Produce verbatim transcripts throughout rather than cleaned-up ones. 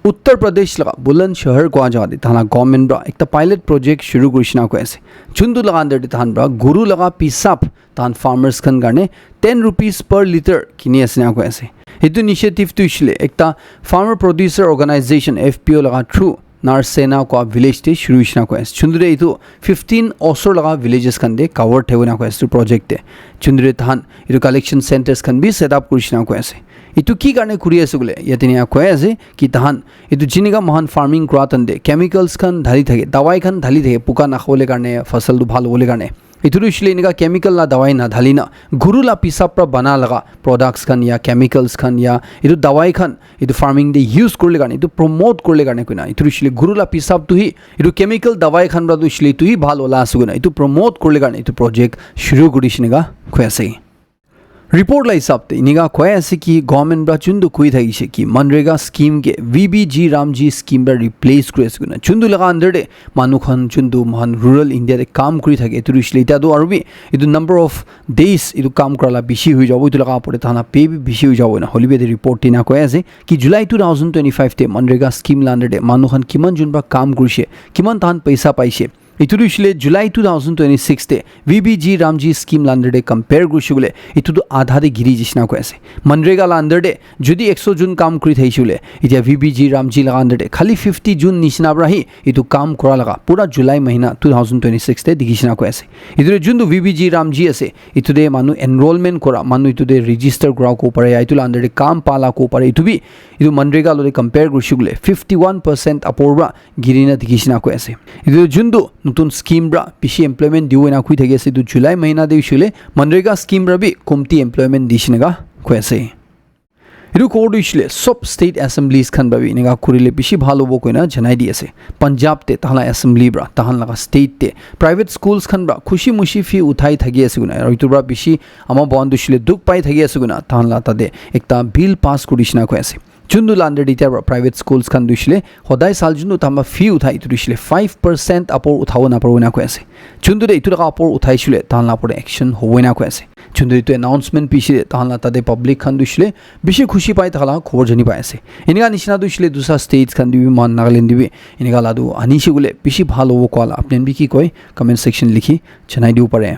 Uttar Pradesh laga Bulandshahr kua jaga te tahan la government pra ekta pilot project shuru kurishina koi ase. Chundu laga under te tahan pra guru laga pisap tahan farmers khan karne ten rupees per litre kini asina koi ase. Etu initiative tu ishile ekta farmer producer organization, F P O laga through Narsena kua village te shuru ishina koi ase. Chundu de etu fifteen osor laga villages khan de cover thebo na koi ase etu project te. Chundu de tahan etu collection centers khan bi set up kurishina koi ase. Etu ki karne kuri ase kule yate nia koi ase ki tahan etu jinika mohan farming kura tan de chemicals khan dhali thake, dawai khan dhali thake, puka nakhole karne, fasal tu bhal hole karne. Etu tu ishile enika chemical la dawai na dhali na guru la pisap pra bana laga products khan ya chemicals khan ya etu dawai khan etu farming de use kurle karne, etu promote kurle karne koina, etu tu ishile guru la pisap tu hi etu chemical dawai khan pra tu ishile tu hi bhal ola ase koina, etu promote kurle karne etu project shuru kuri shinika koi ase. Report la hisab te enika koi ase ki government pra chundu koi thakishe ki Manrega scheme ke V B G Ramji scheme pra replace kuri ase koina. Chundu laga under de manu khan chundu mohan rural India de kam kuri thake etu tu ishile etia tu aru bi etu number of days etu kam kura la bishi hui jabo, etu laga opor te tahan la pay bi bishi hui jabo na. Hoile bi yate report te ena koi ase ki July two thousand twenty-five te Manrega scheme la under te manu khan kiman jun pra kam kurishe, kiman tahan paisa paishe. Etu tu ishile July two thousand twenty-six te V B G Ramji scheme la under te compare kurishe kule etu tu adha te giri jishina koi ase. Manrega la under te jodi ekso jun kam kuri thaishe kule etia V B G Ramji laga under te khali fifty jun nishina pra hi etu kam kura laga pura July mahina two thousand twenty-six te dikhi shina koi ase. Etu te juntu V B G Ramji ase, etu te manu enrollment kora, manu etu te register kora ko pare, ya etu la under te kam pa la ko pare, etu bi etu Manrega lo te compare kuri shukle fifty one percent apor pra giri na dikhi shina koi ase. Etu te juntu nutun scheme pra bishi employment dibo ena koi thaki ase, etu July mahina te hoishe kule Manrega scheme pra bi komti employment di shina ka koi ase. Etu khobor tu hoishe kule sob state assemblies khan pra bi enika kurile bishi bhal hobo koina janai di ase. Punjab te tahan la assembly pra, tahan laga state te private schools khan pra khushi mushi fee uthai thaki ase koina, aru etu pra bishi ama bhan tu hoishe kule dukh pai thaki ase koina, tahan la tate ekta bill pass kuri shina koi ase. Juntu la under te etia pra private schools khan tu hoishe kule hodai sal juntu tahan pra fee uthai, etu tu hoishe kule five percent apor uthabo naparibo ena koi ase. Juntu te etu laga apor uthai shule tahan la apor te action hobo ena koi ase. Juntu etu announcement piche te tahan la tate public khan tu hoishe kule bishi khushi pai thaka la khobor jani pai ase. Enika nishina tu hoishe kule dusra states khan te bi, mohan Nagaland te bi enika la tu anishe kule bishi bhal hobo koa la apni khan bi ki koi comment section likhi janai dibo pare.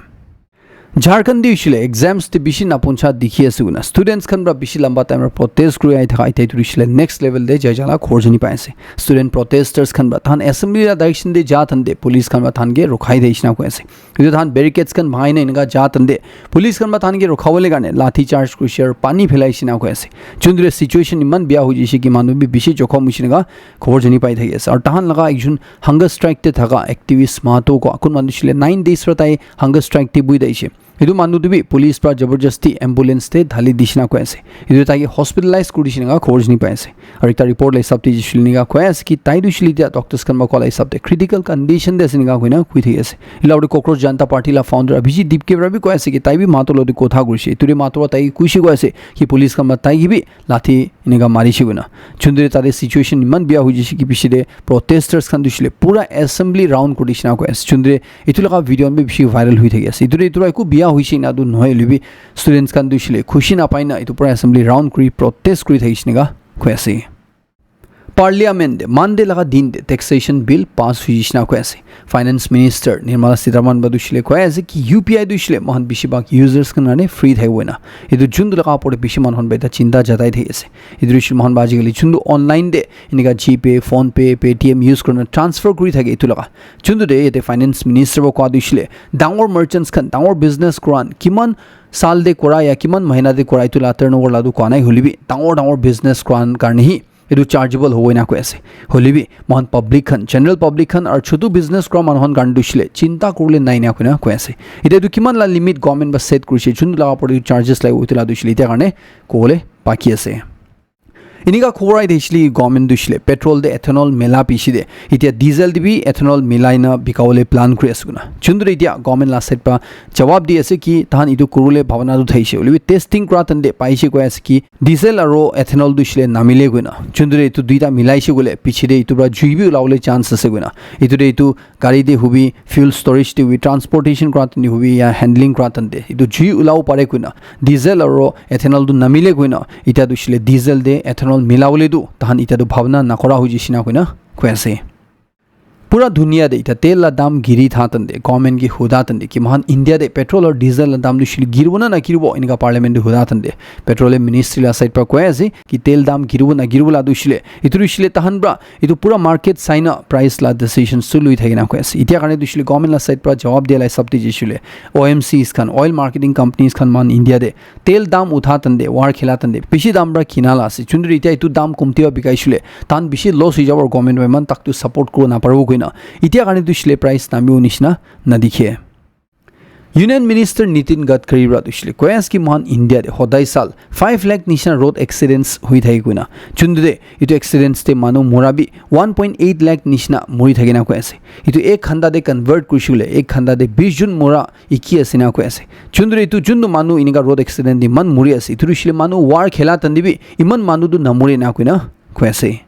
Jharkhand te hoishe kule exams te bishi napuncha dikhi ase koina students khan pra bishi lamba time pra protest kuri ahi thaka etia tu hoishe kule next level te jai jala khobor jani pai ase. Student protesters khan pra tahan assembly la direction te ja than te police khan pra tahan ke rukhai de shina koi ase. Etu tahan barricades khan bhangai na enika ja than te police khan pra tahan ke rukhabole karne lathi charge kurishe aru pani phelai shina koi ase. Juntu te situation iman bia hoi jaise ki manu bi bishi jokhom hoishe enika khobor jani pai thaki ase. Aru tahan laga ekjon hunger strike te thaka activist Mahato ko kun manu hoishe kule nine days pra tai hunger strike te bui thakishe. Etu manu tu bi police pra jabardasti ambulance te dhali di shina koi ase. Etu tai ke hospitalize kuri shina ka khobor jani pai ase. Aru ekta report la hisab te hoishe kule enika koi ase ki tai tu hoishe kule etia doctors khan pra koa la hisab te critical condition te ase enika koina koi thaki ase. Etu la opor te Cockroach Janta Party la founder Abhijit Dipke pra bi koi ase ki tai bi Mahato lo te kotha kurishe. Etu te Mahato pra tai ke koishe koi ase ki police khan pra tai ke bi lathi enika marishe koina. Juntu te tate situation iman bia hoi jaise ki piche te protesters khan tu hoishe kule pura assembly round kuri shina koi ase. Juntu te etu laga video khan bi bishi viral hoi thaki ase. Etu te etu para eku bia hoishe na tu nohoi hoile bi students khan tu hoishe kule khushi na pai na etu para assembly round kuri protest kuri thakishe enika koi ase. Parliament te Monday laga din te taxation bill pass hoi jaise na koi ase. Finance Minister Nirmala Sitharaman pra tu hoishe koi ase ki U P I tu hoishe mohan bishi bhag users khan karne free thakibo na. Etu juntu laga opor te bishi manu khan pra eta chinta jatai thaki ase. Etu hoishe mohan pra ajikali juntu online te enika GPay, PhonePe, Paytm use kurina transfer kuri thake etu laga. Juntu te yate Finance Minister pra koa tu hoishe dangor merchants khan, dangor business kura khan kiman sal te kura ya kiman mahina te kura etu la turnover la tu koa nai hoile bi dangor dangor business kura khan karne hi etu chargeable hobo ena koi ase. Hoile bi mohan public khan, general public khan aru chotu business kura manu khan karne tu hoishe chinta kuribole nai ena koina koi ase. Etia etu kiman la limit government pra set kurishe, juntu laga opor te charges lagibo etu la tu hoishe etia karne kobole baki ase. Enika khobor ahi thakishe government tu hoishe petrol te ethanol mila piche te etia diesel te bi ethanol milai na bikabole plan kuri ase koina. Juntu te etia government la side pra jawab di ase ki tahan etu kuribole bhabana tu thaishe hoile bi testing kura time te paishe koi ase ki diesel aro ethanol tu hoishe namile koina. Juntu te etu duita milaishe koile piche te etu pra jui bi ulabole chance ase koina. Etu te etu gari te hobi, fuel storage te hobi, transportation kura time te hobi ya handling kura time te etu jui ulabo pare koina. Diesel aro ethanol tu namile koina. Etia tu hoishe diesel te ethanol milabole tu tahan itya tu bhabna nakora hoi jishe na koina koi ase. Pura dunia de itya tel la dam giri tha tande, government ke huda tande ki mohan India de petrol aru diesel la dam tu shili giribo na na giribo, enika parliament de huda tande, petroleum ministry la side pra koi ase ki tel dam giribo na giribo la tu shile, itu tu shile tahan pra itu pura market saina price la decision su lui thakina koi ase. Itya karne tu shile government la side pra jawab dia la hisab de jishile O M Cs khan, oil marketing companies khan mohan India de tel dam utha tande, war khela tande, bishi dam pra kina la ase. Chundri itya itu dam kumti wa bikai shule, tan bishi loss hoi jabo, government wa iman tak tu support kuro na paribo koina. Itya karne tu shile price namibo nishina na dikhe. Union Minister Nitin Gadkari pra tu shile koi ase ki mohan India de hodai sal five lakh nishina road accidents hoi thake koina. Chundri de itu accidents te manu mura bi one point eight lakh nishina muri thake na koi ase. Itu ek ghanta de convert kuri shule, ek ghanta de bish jun mura iki ase na koi ase. Chundri itu juntu manu inika road accident de iman muri ase. Itu shile manu war khela tande bi iman manu tu namuri na koina koi ase.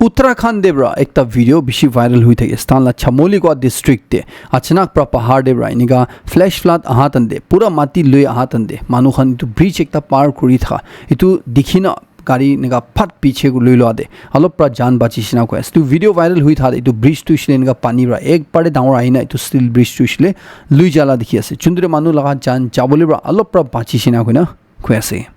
Uttarakhand de pra ekta video bishi viral hoi thake ase. Tan la Chamoli koi district de achanak pra pahar de pra inika flash flood aha tande, pura mati lui aha tande, manu khan itu bridge ekta par kuri tha itu dikhina gari inika phat piche ku lui lua de alop pra jan bachi shina koi ase. Tu video viral hoi tha de itu bridge tu shile inika pani pra ek bare dangor ahina itu steel bridge tu shile lui jala dikhi ase. Chundri manu laga jan jabole pra alop pra bachi shina koina koi ase.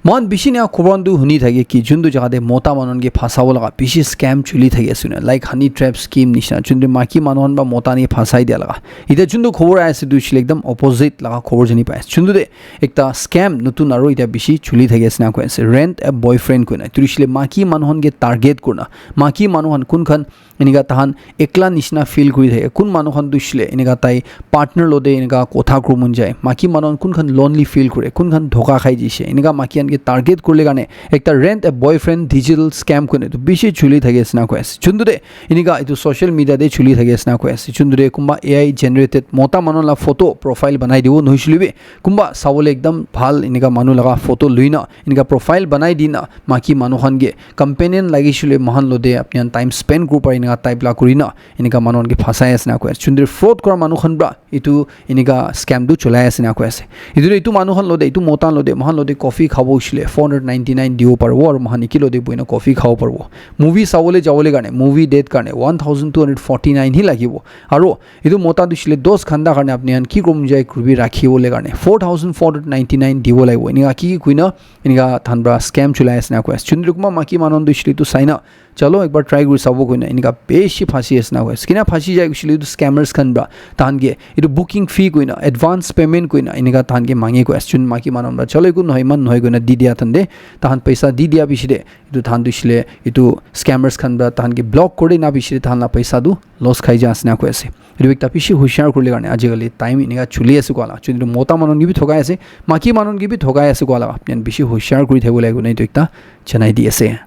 Mohan bishi nia khobor khan tu huni thake ki juntu jaga te mota manu khan ke phasabo laga bishi scam chuli thaki ase na, like honey trap scheme nishina, juntu maki manu khan ba mota ni phasai dia laga. Ite juntu khobor ahi ase tu shile ekdam opposite laga khobor jani pai ase. Juntu de ekta scam nutun aro ite bishi chuli thaki ase na koi ase, rent a boyfriend koina. Tu shile maki manu khan ke target kurna, maki manu khan kun khan enika tahan ekla nishina feel kuri thake. Kun manu khan tu shile enika tai partner lode enika kotha kuribo mon jai. Maki manu khan kun khan lonely feel kure, kun khan dhoka khai jishe. Enika maki khan ke target kurle karne ekta rent a boyfriend digital scam kune tu bishi chuli thake ase na koi ase. Chundu de enika etu social media de chuli thake ase na koi ase. Chundu de kumba A I generated mota manu la photo profile banai dibo nohoi shile bi kumba sabole ekdam bhal enika manu laga photo luina enika profile banai dina maki manu khan ke companion lagi shile mohan lode apni khan time spend kuri pare enika type la kurina enika manu khan ke phasai ase na koi ase. Chundri fraud kora manu khan pra etu enika scam tu cholai ase na koi ase. Etu etu manu khan lode etu mota lode mohan lode coffee khabo shile four hundred ninety nine dibo paribo aru mohan eki lode boina coffee khabo paribo. Movie sabole jabole karne movie date karne one thousand two hundred forty nine hi lagibo. Aru etu mota tu shile dos ghanta karne apni khan ki korom jai kuribi rakhi bole karne four thousand four hundred ninety nine dibo lagibo. Enika ki ki kuina enika than pra scam cholai ase na koi ase. Chundri kuma maki manu tu shile tu saina chalo ekbar try kuri sabo koina enika beshi phasi ase na koi ase. Kina phasi jai koishile etu scammers khan pra tahan ke etu booking fee koina advance payment koina enika tahan ke mangi koi ase. Chun maki manu pra chalo eku nohoi iman nohoi koina di dia than de tahan paisa di dia bishi de etu tahan tu shile etu scammers khan pra tahan ke block kori na bishi de tahan la paisa tu loss khai ja ase na koi ase. Etu ekta bishi hushiar kurile karne ajikali time enika chuli ase koa la. Chun etu mota manu ke bi thokai ase, maki manu ke bi thokai ase koa la. Apni khan bishi hushiar kuri thakibo lage koina etu ekta janai di ase.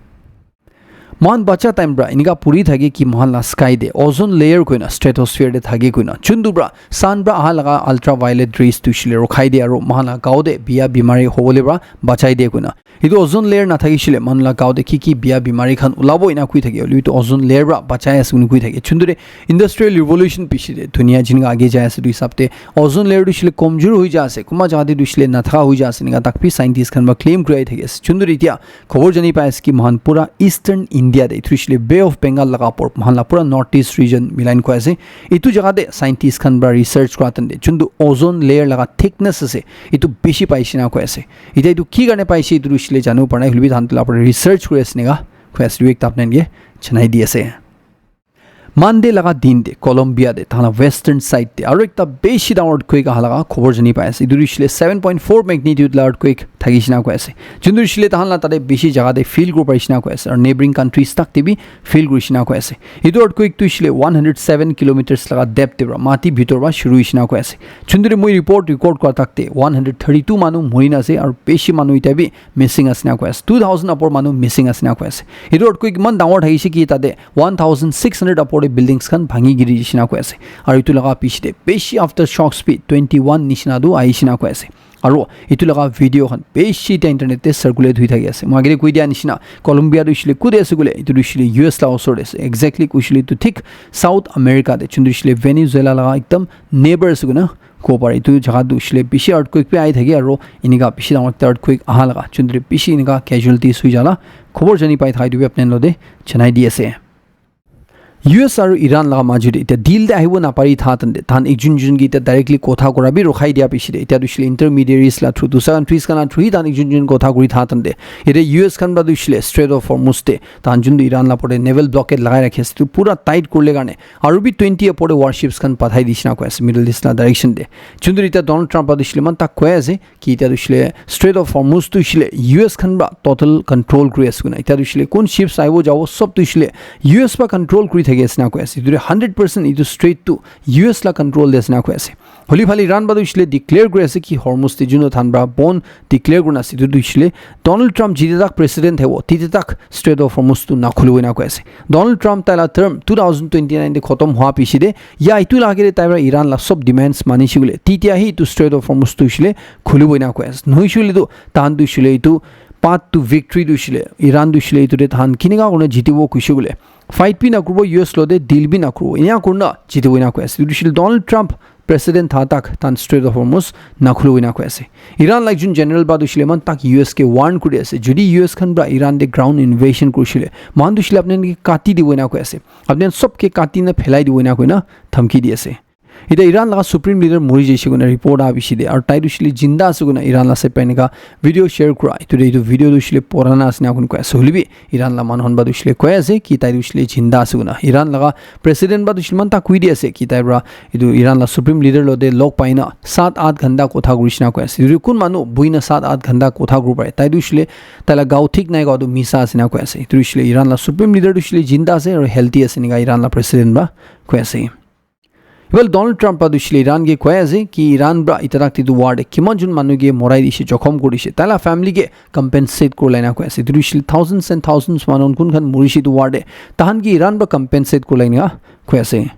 Mohan bacha time pra enika puri thake ki mohan la sky de ozone layer koina stratosphere de thake koina chundu pra sun pra aha laga ultraviolet rays tu shile rokhai de aru mohan la gao de biya bimari hobole pra bachai de koina. Etu ozone layer na thaki shile manu la gao de ki ki biya bimari khan ulabo ina kui thake hoile etu ozone layer pra bachai ase kuni kui thake. Chundu de industrial revolution piche de dunia jinka age jai ase etu hisab de ozone layer tu shile komjor hoi ja ase, kuma jaga de tu shile na thaka hoi ja ase enika tak bi scientist khan pra claim kuri thaki ase. Chundu de etia khobor jani pai ase ki mohan pura Eastern India de, etu hoishe le Bay of Bengal laga opor, mohan la pura North East region milai na koi ase. Etu jaga te scientist khan para research kura time te, juntu ozone layer laga thickness ase, etu bishi paishe na koi ase. Etya etu ki karne paishe, etu hoishe le janibo para nai, hoile bi tahan etu la opor te research kuri ase neka koi ase, etu ekta apni khan ke janai di ase. Monday laga din te Colombia te tahan la western side te aro ekta bishi dangor earthquake aha laga khobor jani pai ase. Etu hoishe le seven point four magnitude la earthquake thakishe na koi ase. Juntu hoishe le tahan la tate bishi jaga te feel kuri paishe na koi ase. Aro neighboring countries tak te bi feel kurishe na koi ase. Etu earthquake tu hoishe le one hundred seven kilometers laga depth te para, mati bhitor para shuru hoishe na koi ase. Juntu te moi report record kura tak te one hundred thirty-two manu mori na ase, aro bishi manu etya bi missing ase na koi ase. Two thousand upor manu missing ase na koi ase. Etu earthquake iman dangor thakishe ki tate one thousand six hundred upor te buildings khan bhangi giri jishe na koi ase. Aro etu laga piche te bishi aftershocks bi twenty-one nishina tu ahishe na koi ase. Aro etu laga video khan bishi ta internet te circulate hui thaki ase. Moi agete koi dia nishina, Colombia tu hoishe le kute ase koile, etu tu hoishe le U S la osor te ase. Exactly koi shey le etu thik South America te, chun tu hoishe le Venezuela laga ekdam neighbor ase koina kobo pare. Etu jaga tu hoishe le bishi earthquake bi ahi thake, aro enika bishi dangor ekta earthquake aha laga, chun tu bishi enika casualties hui jala khobor jani pai thaka etu bi apni khan logote janai di ase. U S aru Iran laga majot te etia deal te ahibo napari tha tante, tahan ekjun jun ke etia directly kotha kura bi rokhai dia piche te, etia tu hoishe le intermediaries la through, dusra countries khan la through hi tahan ekjun jun kotha kuri tha tante, etia U S khan pra tu hoishe le Strait of Hormuz te, tahan jun tu Iran la opor te naval blockade lagai rakhi ase, etu pura tight kurle karne, aru bi twenty opor te warships khan pathai dishina koi ase Middle East la direction te. Jun tu etia Donald Trump pra tu hoishe le eman tak koi ase, ki etia tu hoishe le Strait of Hormuz tu hoishe le U S khan pra total control kuri ase koina. Etia tu hoishe le kun ships ahibo jabo sob tu hoishe le U S pra control kuri thaki ase na koi ase. Etu tu hundred percent etu strait tu U S la control te ase na koi ase. Holi phale Iran pra tu hoishe le declare kuri ase ki Hormuz te jun tu tahan pra bon declare kurina ase. Etu tu hoishe le Donald Trump jite tak president thakibo, tite tak Strait of Hormuz tu nakhulibo ena koi ase. Donald Trump tai la term two thousand twenty-nine te khotom hua piche te, ya etu la agete tai pra Iran la sob demands mani shey koile, titia hi etu Strait of Hormuz tu hoishe le khulibo ena koi ase. Nohoi shey koile tu tahan tu hoishe le etu path to victory tu hoishe le, Iran tu hoishe le etu te tahan kinika kurina jitibo koi shey koile, fight bi nakuribo, U S logote deal bi nakuribo, ena kurina jitibo ena koi ase. Etu tu hoishe le Donald Trump president tha tak tahan Strait of Hormuz nakhulibo ena koi ase. Iran la ekjun general pra tu hoishe le eman tak U S ke warn kuri ase, jodi U S khan pra Iran te ground invasion kurishe le, moihan tu hoishe le apni khan ke kati dibo ena koi ase, apni khan sob ke kati na phelai dibo ena koina dhamki di ase. Etia Iran laga supreme leader muri jaise koina report aha piche te, aru tai tu hoishe le jinda ase koina Iran la side pra enika video share kura, etu te etu video tu hoishe le purana ase na koina koi ase, hoile bi Iran la manu khan pra tu hoishe le koi ase ki tai tu hoishe le jinda ase koina. Iran laga president pra tu hoishe le eman tak koi di ase ki tai pra etu Iran la supreme leader logote log pai na sat aath ghanta kotha kurishe na koi ase. Etu kun manu buhi na sat aath ghanta kotha kuribo pare? Tai tu hoishe le tai la gao thik nai koa tu misa ase na koi ase. Etu hoishe le Iran la supreme leader tu hoishe le jinda ase aru healthy ase enika Iran la president pra koi ase. Well, Donald Trump pra tu hoishe le Iran ke koi ase ki Iran pra etia tak te etu war te kiman jun manu ke morai dishe, jokhom kuri dishe, tai la family ke compensate kuribole na koi ase. Etu tu hoishe le thousands and thousands manu kun khan murishe etu war te, tahan ke Iran pra compensate kuribole na koi ase.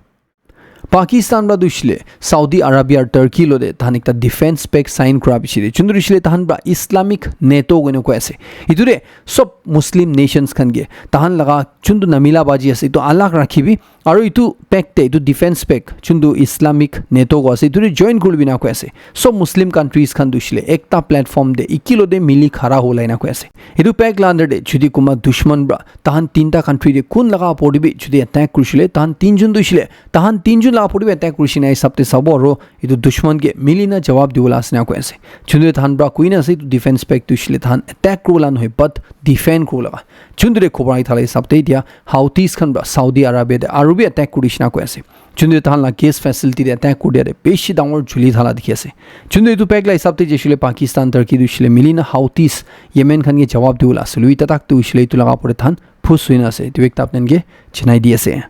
Pakistan pra tu hoishe le Saudi Arabia aru Turkey logote tahan ekta defense pact sign kura piche te, jun tu hoishe le tahan pra Islamic NATO koina koi ase. Etu te sob Muslim nations khan ke tahan laga jun tu namila baji ase, etu alag rakhibi, aru etu pact te, etu defense pact, jun tu Islamic NATO koi ase, etu te join kuribi na koi ase. Sob Muslim countries khan tu hoishe le ekta platform te eki logote mili khara hobo lai na koi ase. Etu pact la under te jodi kunba dushman pra tahan tinta country te kun laga opor te bi jodi attack kurishe le, tahan tinjun tu hoishe le, tahan tinjun laga opor te bi attack kurishe na hisab te sabo, aru etu dushman ke mili na jawab dibo la ase na koi ase. Jun tu tahan pra koi na ase, etu defense pact tu hoishe le tahan attack kuribo la nohoi, but defend kuribo laga. Jun tu te khobor ahi thala hisab te etia Houthis khan pra Saudi Arabia te aru bi attack kuri dishe na koi ase. Jun tu tahan la gas facility te attack kuri dia te bishi dangor juli thala dikhi ase. Jun tu etu pact la hisab te jaise le Pakistan, Turkey tu hoishe le mili na Houthis Yemen khan ke jawab dibo la ase. Lui ta tak tu hoishe le etu laga opor te tahan phus hoi na ase. Etu ekta apni khan ke janai di ase.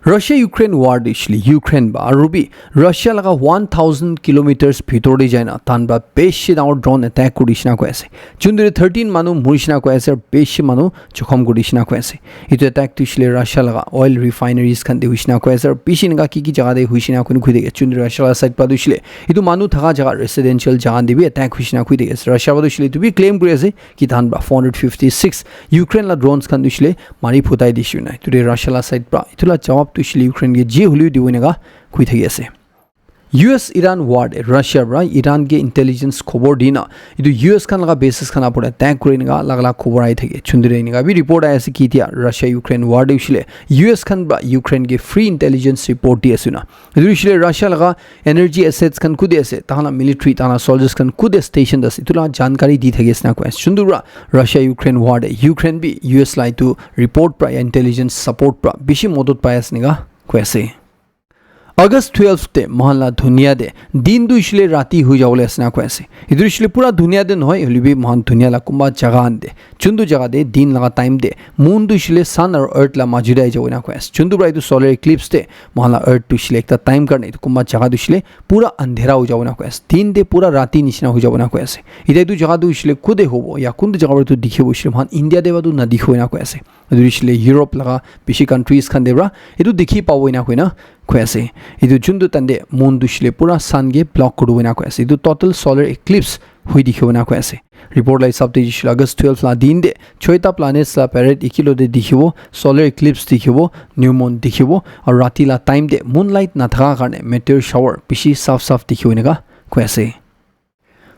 Russia Ukraine war tu hoishe le Ukraine pra aru bi Russia laga one thousand kilometers bhitor te jai na tahan pra bishi dangor drone attack kuri dishe na koi ase. Jun tu thirteen manu murishe na koi ase, bishi manu jokhom kuri dishe na koi ase. Etu attack tu hoishe le Russia laga oil refineries khan te hoishe na koi ase, aru bishi enika ki ki jaga te hoishe na koina koi thake. Jun tu Russia laga side pra tu hoishe le etu manu thaka jaga residential jaga te bi attack hoishe na koi thake ase. Russia pra tu hoishe le etu bi claim kuri ase ki tahan pra four hundred fifty-six Ukraine la drones khan tu hoishe le mari phutai dishe na. Etu te Russia la side pra etu la jawab tu hoishe le Ukraine ke ji hoilebi dibo enika koi thaki ase. U S Iran war te Russia pra Iran ke intelligence khobor di na etu U S khan laga bases khan opor te attack kuri enika alag alag khobor ahi thake. Jun tu te enika bi report ahi ase ki etia Russia Ukraine war te hoishe le U S khan pra Ukraine ke free intelligence report di ase na. Etu hoishe le Russia laga energy assets khan kute ase, tahan la military, tahan la soldiers khan kute stationed ase, etu la jankari di thaki ase na koi ase. Jun tu pra Russia Ukraine war te Ukraine bi U S la etu report pra ya intelligence support pra bishi modot pai ase enika koi ase. August twelve te moihan la dunia te din tu hoishe le rati hoi jabole ase na koi ase. Etu hoishe le pura dunia te nohoi, hoilebi moihan dunia la kunba jaga khan te, jun tu jaga te din laga time te moon tu hoishe le sun aru earth la majot te ahi jabo ena koi ase. Jun tu pra etu solar eclipse te moihan la earth tu hoishe le ekta time karne etu kunba jaga tu hoishe le pura andhera hoi jabo ena koi ase. Din te pura rati nishina hoi jabo ena koi ase. Etia etu jaga tu hoishe le kute hobo ya kuntu jaga pra etu dikhibo hoishe le moihan India te pra tu nadikhibo ena koi ase. Etu hoishe le Europe laga bishi countries khan te pra etu dikhi pabo ena koina koi ase. Etu juntu tande moon tu shile pura sun ke block kuri bo ena koi ase. Etu total solar eclipse hui dikhi bo ena koi ase. Report la hisab te jishe August twelve la din te choita planets la parade ekilo te dikhibo, solar eclipse dikhibo, new moon dikhibo, aru rati la time te moonlight nathaka karne meteor shower bishi saf saf dikhibo eneka koi ase.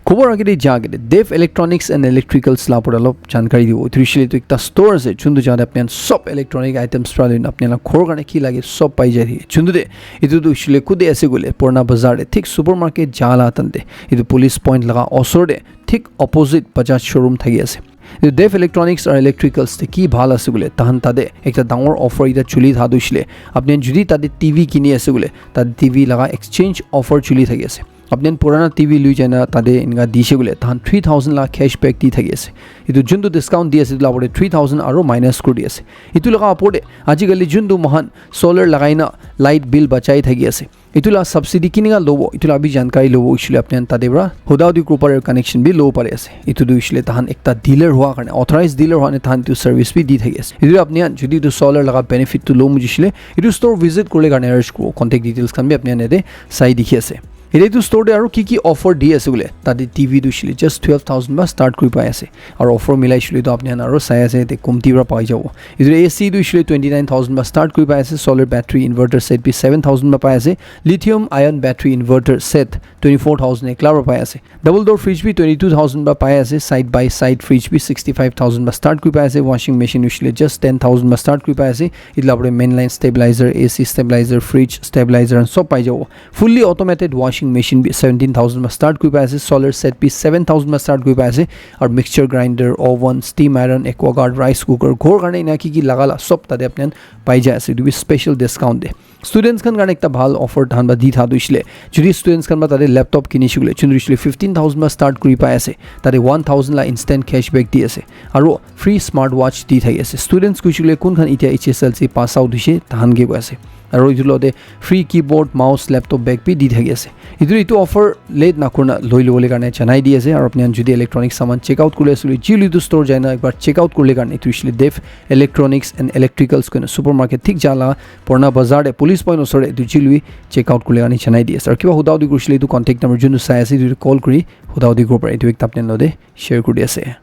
Khobor agete ja agete Dev Electronics and Electricals la pura olop jankari dibo. Etu hoishe le etu ekta store ase, juntu jagah te apni khan sob electronic items pra loina apni khan la ghor karne ki lage sob pai jai. Juntu te etu tu hoishe le kute ase koile Purana Bazar te thik supermarket ja la tan te, etu police point laga osor te thik opposite Bajaj showroom thaki ase. Etu Dev Electronics aru Electricals te ki bhal ase koile, tahan tate ekta dangor offer ekta chuli tha tu hoishe le, apni khan jodi tate T V kini ase koile, tate T V laga exchange offer chuli thaki ase. Apni khan purana T V lui jaina tate eneka dishe koile, tahan three thousand la cashback di thaki ase. Etu juntu discount di ase, etu la opor te three thousand aru minus kuri di ase. Etu laga opor te ajikali juntu moikhan solar lagai na light bill bachai thaki ase, etu la subsidy kinika lobo, etu la bi jankari lobo hoishe le apni khan tate pra Huda Hudi group para connection bi lobo pari ase. Etu tu hoishe le tahan ekta dealer hua karne, authorized dealer hua karne tahan etu service bi di thaki ase. Etu apni khan jodi etu solar laga benefit tu lobo mujishe le, etu store visit kurle karne urge kuribo. Contact details khan bi apni khan yate sai dikhi ase. Etu etu store te aru ki ki offer di ase koile, tate T V tu hoishe le just twelve thousand pra start kuri pai ase. Aru offer milai shile tu apni khan aru sai ase, te komti pra pai jabo. Etu A C tu hoishe le twenty nine thousand pra start kuri pai ase, solar battery inverter set bi seven thousand pra pai ase, lithium ion battery inverter set twenty four thousand ekla pra pai ase, double door fridge bi twenty two thousand pra pai ase, side by side fridge bi sixty five thousand pra start kuri pai ase, washing machine hoishe le just ten thousand pra start kuri pai ase. Etu la opor te main line stabilizer, A C stabilizer, fridge stabilizer and sob pai jabo. Fully automated washing machine bi seventeen thousand pra start kuri pai ase, solar set bi seven thousand pra start kuri pai ase, aru mixture grinder, oven, steam iron, aqua guard, rice cooker, ghor karne ena ki ki laga la sob tate apni khan pai jai ase, etu bi special discount de. Students khan karne ekta bhal offer tahan pra di tha tu hoishe le, jodi students khan pra tate laptop kinishe koile, juntu hoishe le fifteen thousand pra start kuri pai ase, tate one thousand la instant cashback di ase, aru free smart watch di thaki ase. Students hoishe koile kun khan etia H S L C pass out hoishe, tahan ke koi ase. Aru etu logote free keyboard, mouse, laptop bag bi di thaki ase. Etu, etu offer late nakurna loi lobole karne janai di ase. Aru apni khan jodi electronic saman check out kurle ase koile, Jilu etu store jaina ekbar check out kurle karne etu hoishe le Dev Electronics and Electricals koina supermarket thik ja la Purana Bazar te police point osor te etu Jilu check out kurle karne janai di ase. Aru kiba huda hudi kurishe le etu contact number juntu sai ase etu call kuri huda hudi kuribo pare. Etu ekta apni khan logote share kuri di ase.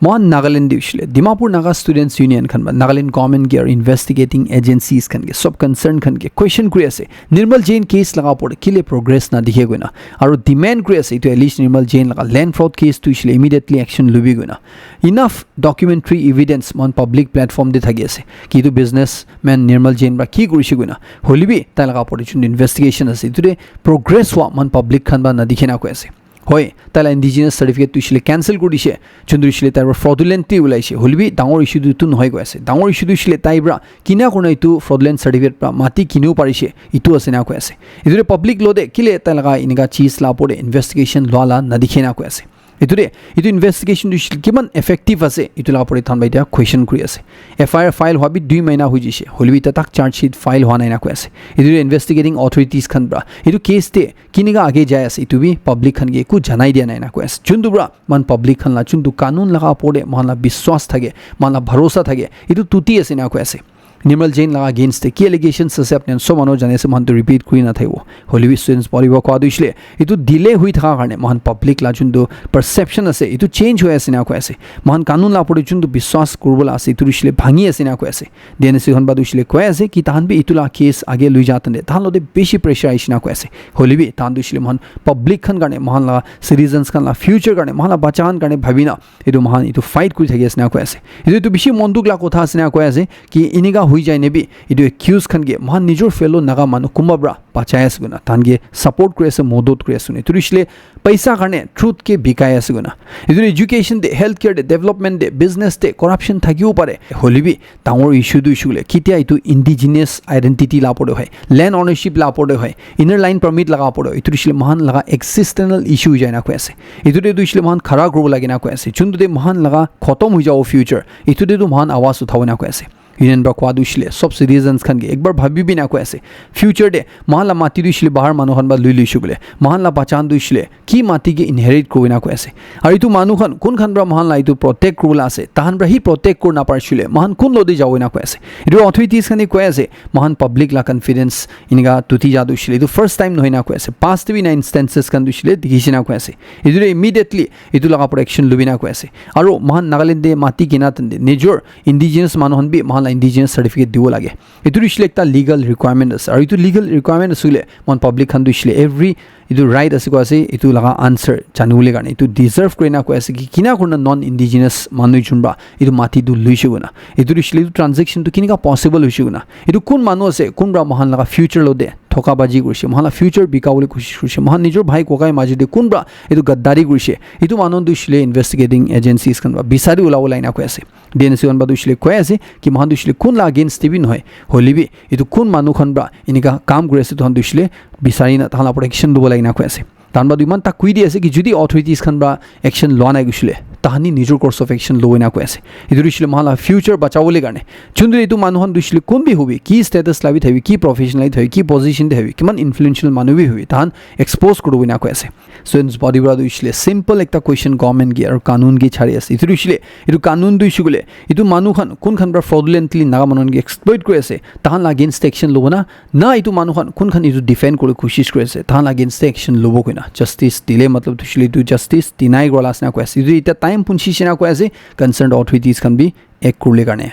Mohan Nagaland te hoishe le, Dimapur Naga Students Union khan ba, Nagaland Government ke aru investigating agencies khan ke, sob concern khan ke question kuri ase. Nirmal Jain case laga opor te kile progress na dikhe koina. Aru demand kuri ase, etu at least Nirmal Jain laga land fraud case tu hoishe le immediately action lubi koina. Enough documentary evidence mohan public platform te thaki ase. Ki etu businessman Nirmal Jain pra ki kurishe koina. Holi bi tai laga opor te juntu investigation ase, etu te progress hua mohan public khan pra na dikhe na koi ase. Hoi, tai la indigenous certificate tu hoishe le cancel kuri dishe, juntu hoishe le tai pra fraudulently ulaishe. Holi bi dangor issue tu etu nohoi koi ase. Dangor issue tu hoishe le tai pra kina kurna etu fraudulent certificate pra mati kinibo parishe, etu ase na koi ase. Etu te public logote kile tai laga eneka cheez la opor te investigation lua la na dikhe na koi ase. Etu te, etu investigation tu hoishe le kiman effective ase, etu la opor te tahan pra etia question kuri ase. F I R file hua bi dui mahina hoi jaise, holi bi etia tak charge sheet file hua nai na koi ase. Etu te investigating authorities khan pra etu case te kinika age jai ase, etu bi public khan ke eku janai dia nai na koi ase. Juntu pra mohan public khan la juntu kanun laga opor te mohan la biswas thake, mohan la bharosa thake, etu tuti ase na koi ase. Nirmal Jain laga against te ki allegations ase, apni khan sob manu jani ase, mohan tu repeat kuri na thaibo. Holi bi students poribo kua tu hoishe le, etu delay hui thaka karne mohan public la juntu perception ase, etu change hoi ase na koi ase. Mohan kanun la opor te juntu biswas kuribo la ase, etu hoishe le bhangi ase na koi ase. D N S khan pra tu hoishe le koi ase ki tahan bi etu la case age lui ja tande tahan logote bishi pressure aishe na koi ase. Holi bi tahan tu hoishe le mohan public khan karne, mohan la citizens khan la future karne, mohan la bacha khan karne bhabi na etu mohan etu fight kuri thaki ase na koi ase. Etu, etu bishi mon dukh la kotha ase na koi ase ki eneka hui jai na bi etu accused khan ke mohan nijor fellow Naga manu kunba pra bachai ase koina tahan ke support kuri ase, modot kuri ase koina. Etu hoishe le paisa karne truth ke bikai ase koina. Etu education te, healthcare te, development te, business te corruption thakibo pare. Holi bi dangor issue tu hoishe koile ketia etu indigenous identity la opor te hoi, land ownership la opor te hoi, inner line permit laga opor te hoi, etu hoishe le mohan laga existential issue hoi jai na koi ase. Etu te tu hoishe le mohan khara kuribo lage na koi ase. Juntu te mohan laga khotom hoi jabo future, etu te tu mohan awaz uthabo na koi ase. Union pra koa tu hoishe le sob citizens khan ke ekbar bhabi bi na koi ase, future te moikhan la mati tu hoishe le bahar manu khan pra lui luishe koile moikhan la bacha khan tu hoishe le ki mati ke inherit kurina koi ase. Aru etu manu khan kun khan pra moikhan la etu protect kuribole ase, tahan pra hi protect kuri napare shile moikhan kun lo de jabo ena koi ase. Etu authorities khan he koi ase, moikhan public la confidence enika tuti ja tu hoishe le etu first time nohoi na koi ase. Past te bi ena instances khan tu hoishe le dikhi shina koi ase. Etu te immediately etu laga pra action lubi na koi ase. Aru moikhan Nagaland te mati kina tante nijor indigenous manu khan bi moikhan la indigenous certificate dibo lage. Etu tu hoishe le ekta legal requirement ase. Aru etu legal requirement ase koile moikhan public khan tu hoishe le every etu right ase koi ase, etu laga answer jani bole karne, etu deserve kuri na koi ase ki kina kurina non indigenous manu jun pra etu mati tu luishe koina, etu tu hoishe le etu transaction tu kinika possible hoishe koina, etu kun manu ase, kun pra moikhan laga future lo de thoka baji kurishe, moikhan la future bika bole koshish kurishe, moikhan nijor bhai kokai maji de kun pra etu gaddari kurishe, etu manu tu hoishe le investigating agencies khan pra bisari ulabo lai na koi ase. D N C khan pra tu hoishe le koi ase ki moikhan tu hoishe le kun la against te bi nohoi, hoile bi etu kun manu khan pra enika kam kuri ase, tahan tu hoishe le bisari na tahan la protection dibo lage na koi ase. Tahan pra tu iman tak koi di ase ki jodi authorities khan pra action lua nai hoishe le tahan hi nijor course of action loi na koi ase. Etu tu hoishe le moikhan la future bachabo le karne, chundri etu manu khan tu hoishe le kun bi hobi, ki status la bi thabi, ki profession la bi thabi, ki position te thabi, kiman influential manu bi hobi, tahan expose kuri dibo ena koi ase. Students body pra tu hoishe le simple ekta question government ke aru kanun ke chari ase. Etu tu hoishe le, etu kanun tu hoishe koile etu manu khan kun khan pra fraudulently Naga manu khan ke exploit kuri ase, tahan la against action lobo na, na etu manu khan kun khan etu defend kuri koshish kuri ase, tahan la against action lobo koina justice dile matlab tu hoishe le etu justice deny kura la ase na koi ase. Etu eta time punchi shina koi ase, concerned authorities khan bi act kuribole karne.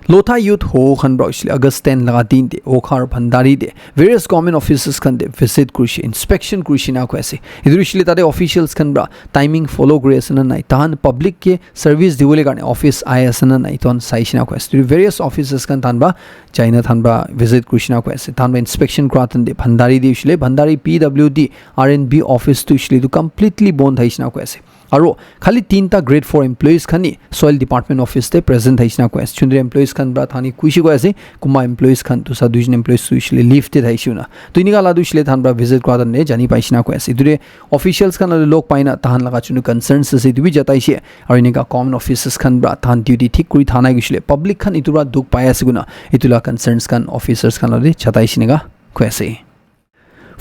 Lotha youth ho khan pra hoishe le August ten laga din te Wokha aru Bhandari te various government offices khan te visit kurishe, inspection kurishe na koi ase. Etu hoishe le tate officials khan pra timing follow kuri ase na nai, tahan public ke service dibole karne office ai ase na nai, tahan saishe na koi ase. Etu various offices khan tahan pra jaina tahan pra visit kurishe na koi ase. Tahan pra inspection kura tante Bhandari te hoishe le Bhandari P W D R and B office tu hoishe le etu completely bon thaishe na koi ase. Aru khali tinta grade four employees khan hi soil department office te present thaishe na koi ase. Chundri employees khan pra thani kuishi koi ase, kuma employees khan tu sa duijon employees tu hoishe le leave te thaishe na. Tu enika la tu hoishe le tahan pra visit kura tante jani paishe na koi ase. Etu te officials khan la log paina tahan laga chunu concerns ase etu bi jataishe. Aru enika common offices khan pra tahan duty thik kuri tha nai hoishe le public khan etu pra dukh pai ase koina etu la concerns khan officers khan la te jataishe enika koi ase.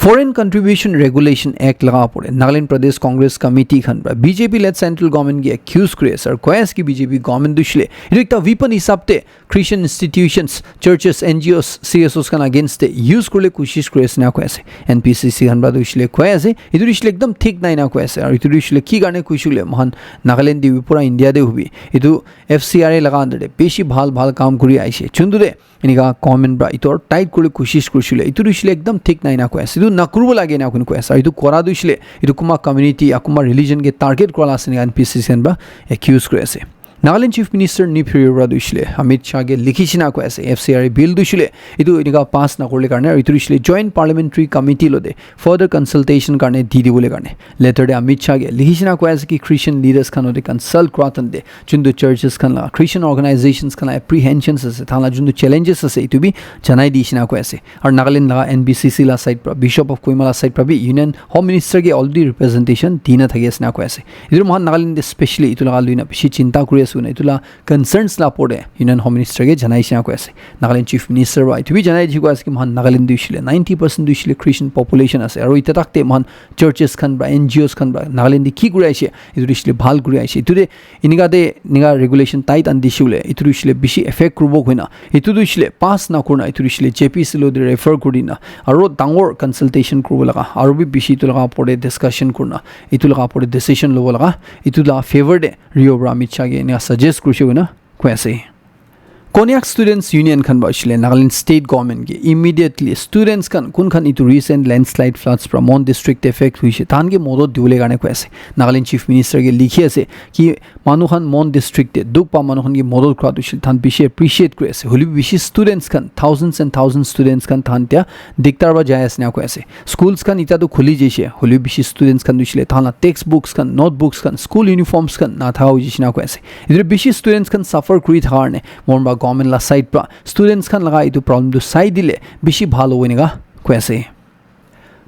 Foreign Contribution Regulation Act laga opor te Nagaland Pradesh Congress Committee khan pra B J P led central government ke accuse kuri ase aru koi ase ki B J P government tu hoishe le etu ekta weapon hisab te Christian institutions, churches, N G Os, C S Os khan against te use kuribole koshish kuri ase na koi ase. N P C C khan pra tu hoishe le koi ase, etu tu hoishe le ekdam thik nai na koi ase. Aru etu tu hoishe le ki karne koishe koile moikhan Nagaland te bi pura India te hobi etu F C R A laga under te bishi bhal bhal kam kuri aishe. Chuntu te enika government pra etu aru tight kuribole koshish kurishe le, etu tu hoishe le ekdam thik nai na koi ase, etu nakuribo lage na koi ase. Aru etu kora tu hoishe le etu kunba community ya kunba religion ke target kura la ase enika N P C C khan pra accuse kuri ase. Nagaland Chief Minister Neiphiu Rio pra tu hoishe le Amit Shah ke likhi shina koi ase, F C R A bill tu hoishe le etu enika pass nakurile karne, aru etu tu hoishe le Joint Parliamentary Committee lo te further consultation karne di dibole karne. Letter te Amit Shah ke likhi shina koi ase ki Christian leaders khan lo te consult kura tante chuntu churches khan la, Christian organizations khan la apprehensions ase, tahan la chuntu challenges ase, etu bi janai di shina koi ase. Aru Nagaland laga N B C C la side pra, Bishop of Kohima la side pra bi Union Home Minister ke already representation dina thaki ase na koi ase. Etu moikhan Nagaland te specially etu laga lui na bishi chinta kuri ase koina etu la concerns la opor te Union Home Minister ke janai shina koi ase. Nagaland Chief Minister pra etu bi janai di koi ase ki moikhan Nagaland tu hoishe le ninety percent tu hoishe le Christian population ase. Aru etia tak te moikhan churches khan pra, N G Os khan pra Nagaland te ki kuri aishe, etu tu hoishe le bhal kuri aishe. Etu te enika te enika regulation tight ani dishe koile, etu tu hoishe le bishi effect kuribo koina, etu tu hoishe le pass nakurina, etu tu hoishe le J P C lo te refer kurina, aru dangor consultation kuribo laga, aru bi bishi etu laga opor te discussion kurina, etu laga opor te decision lobo laga, etu la favor te Rio pra Amit Shah ke enika suggest kurishe koina koi ase. Konyak Students Union khan pra hoishe le Nagaland State Government ke immediately students khan kun khan etu recent landslide floods pra Mon District te affect hoishe, tahan ke modot dibole karne koi ase. Nagaland Chief Minister ke likhi ase ki manu khan Mon District te dukh pa manu khan ke modot kura tu hoishe le tahan bishi appreciate kuri ase. Hoile bi bishi students khan, thousands and thousands students khan tahan tia diktar pra jai ase na koi ase. Schools khan etia tu khuli jaise, hoile bi bishi students khan tu hoishe le tahan la text books khan, notebooks khan, school uniforms khan nathaka hoi jaise na koi ase. Etu bishi students khan suffer kuri thaka karne, mon pra government la side pra students khan laga etu problem tu sai dile bishi bhal hobo enika koi ase.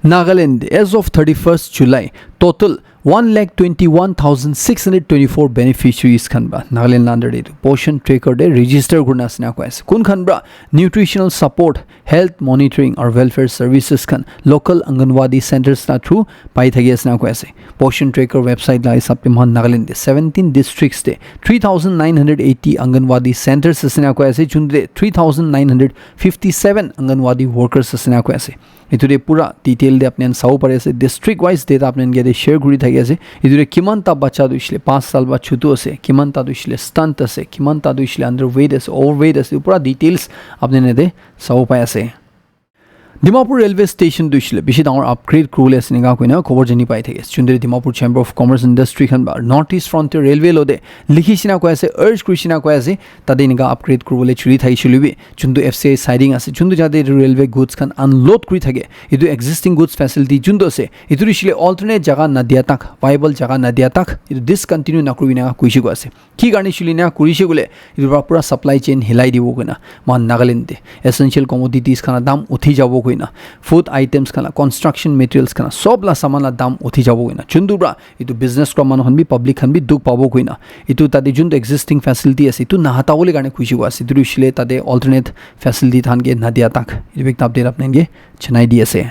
Nagaland, as of thirty-first July, total One lakh twenty-one thousand six hundred twenty-four beneficiaries khan pra Nagaland la under te etu Poshan Tracker te register kurina ase ena koi ase. Kun khan pra nutritional support, health monitoring aru welfare services khan local Anganwadi centers la through pai thaki ase ena koi ase. Poshan Tracker website la hisab te moikhan Nagaland te seventeen districts te three thousand nine hundred eighty Anganwadi centers ase ena koi ase, junte three thousand nine hundred fifty-seven Anganwadi workers ase ena koi ase. Etu te pura detail te apni khan sabo pari ase, district wise data apni khan ke yate share kuri thaki ase. Etu te kiman ta bacha tu hoishe le panch saal pra chutu ase, kiman ta tu hoishe le stunt ase, kiman ta tu hoishe le underweight ase, overweight ase, pura details apni khan yate sabo pai ase. Dimapur railway station tu hoishe le bishi dangor upgrade kuribole ase enika koina khobor jani pai thaki ase. Junte Dimapur Chamber of Commerce Industry khan ba North East Frontier Railway lo te likhi shina koi ase, urge kuri shina koi ase, tate enika upgrade kuribole chuli thakishe hoile bi, juntu F C I siding ase, juntu jate etu railway goods khan unload kuri thake, etu existing goods facility juntu ase, etu tu hoishe le alternate jaga nadia tak, viable jaga nadia tak, etu discontinue nakuribi enika koishe koi ase. Ki karne hoishe le enika kurishe koile, etu pra pura supply chain hilai dibo koina, moikhan Nagaland te essential commodities khan la dam uthi jabo koina, food items khan la, construction materials khan la, sob la saman la dam uthi jabo koina, juntu pra etu business kura manu khan bi, public khan bi dukh pabo koina, etu tate juntu existing facility ase, etu nahata bole karne koishe koi ase, etu tu hoishe le tate alternate facility tahan ke nadia tak, etu bi ekta update apni khan ke janai di ase.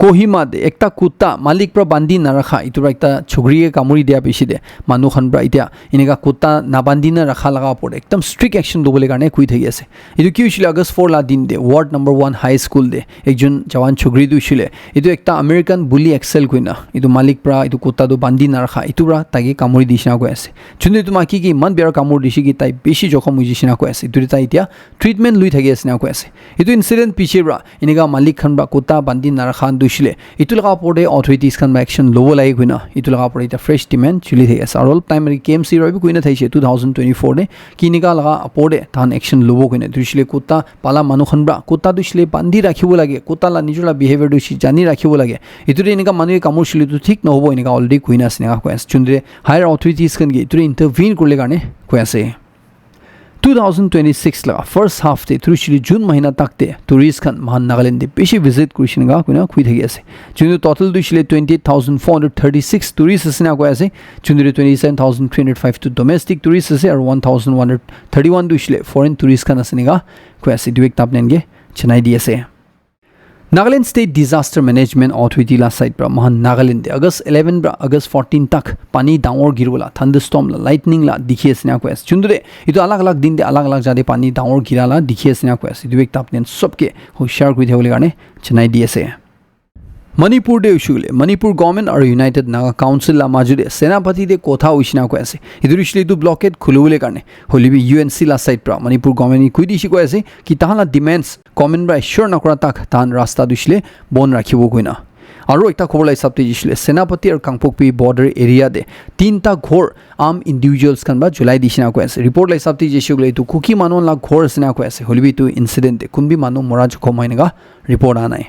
Kohima te ekta kutta malik pra bandi narakha, etu pra ekta chokri ke kamuri dia piche te manu khan pra etia enika kutta nabandi na rakha laga opor te ekdam strict action lobole karne koi thaki ase. Etu ki hoishe le August four la din te ward number one high school te ekjon jawan chokri tu hoishe le etu ekta American bully Axel koina etu malik pra etu kutta tu bandi narakha, etu pra taike kamuri dishina koi ase. Juntu etu maiki ke iman bera kamuri dishe ki tai bishi jokhom hoishe ena koi ase. Etu te tai etia treatment lui thaki ase ena koi ase. Etu incident piche pra enika malik khan pra kutta bandi narakha khan tu hoishe le etu laga opor te authorities khan pra action lobo lage koina etu laga opor te ekta fresh demand chuli thaki ase. Aru olop time ri K M C ra bi koina thakishe two thousand twenty-four te ki enika laga opor te tahan action lobo koina, etu hoishe le kutta pala manu khan pra kutta tu hoishe le bandi rakhibo lage, kutta la nijor la behavior tu hoishe jani rakhibo lage. Etu te enika manu ke kamuri shile tu thik nahobo enika already koina ase enika koi ase. Juntu higher authorities khan ke etu te intervene kuribole karne koi ase. Two thousand twenty-six la first half te, through hoishe le June mahina tak te tourist khan moikhan Nagaland te bishi visit kurishe enika koina koi thaki ase. Juntu total tu hoishe le twenty-eight thousand four hundred thirty-six tourist ase enika koi ase. Juntu te twenty-seven thousand three hundred five tu domestic tourist ase aru one thousand one hundred thirty-one tu hoishe le foreign tourist khan ase enika koi ase. Etu ekta apni khan ke janai di ase. Nagaland State Disaster Management Authority la side pra moikhan Nagaland te August eleven pra August fourteen tak pani dangor giribola, thunderstorm la, lightning la dikhi ase ena koi ase. Juntu te etu alag alag din te alag alag jate pani dangor gira la dikhi ase ena koi ase. Etu ekta apni khan sob ke hushar kuri thakibole karne janai di ase. Manipur te hoishe koile Manipur government aru United Naga Council la maju te Senapati te kotha hoishe ena koi ase. Etu hoishe le etu blockade khulibole karne hoile bi U N C la side pra Manipur government e koi dishe koi ase ki tahan la demands government pra assure nakura tak tahan rasta tu hoishe le bon rakhibo koina. Aru ekta khobor la hisab te hoishe le Senapati aru Kangpokpi border area te tinta ghor armed individuals khan pra julai dishe ena koi ase. Report la hisab te hoishe koile etu Kuki manu la ghor ase ena koi ase. Hoile bi etu incident te kunbi manu mora jokhom hoi enika report aha nai.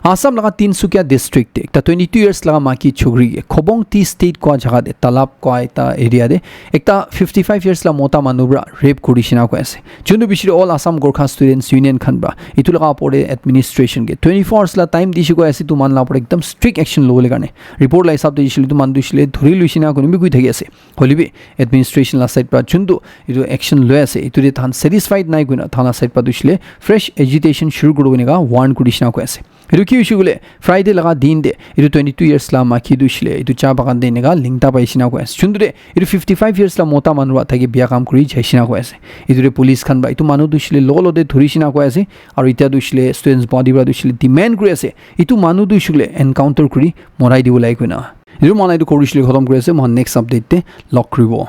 Assam laga Tinsukia district te ekta twenty-two years laga maiki chokri ke Khobong Tea Estate koi jaga te Talab koi ekta area te ekta fifty-five years la mota manu pra rape kuri dishe ena koi ase. Juntu bishi all Assam Gorkha Students Union khan pra etu laga opor te administration ke twenty-four hours la time dishe koi ase, etu manu la opor te ekdam strict action lobole karne. Report la hisab te hoishe le etu manu tu hoishe le dhuri luishe ena koina bi koi thaki ase. Hoile bi administration la side pra juntu etu action loi ase, etu te tahan satisfied nai koina tahan la side pra tu hoishe le fresh agitation shuru kuribo enika warn kuri dishe ena koi ase. Etu ki hoishe koile Friday laga din te etu twenty-two years la maiki tu hoishe le etu cha bagan te enika lingta pai dishe ena koi ase. Juntu te etu fifty-five years la mota manu pra taike bia kam kuri jai dishe ena koi ase. Etu te police khan pra etu manu tu hoishe le lolo te dhuri dishe ena koi ase. Aru etia tu hoishe le students body pra tu hoishe le demand kuri ase etu manu tu hoishe koile encounter kuri morai dibo lage koina. Etu moikhan etu khobor hoishe le khotom kuri ase, moikhan next update te log kuribo.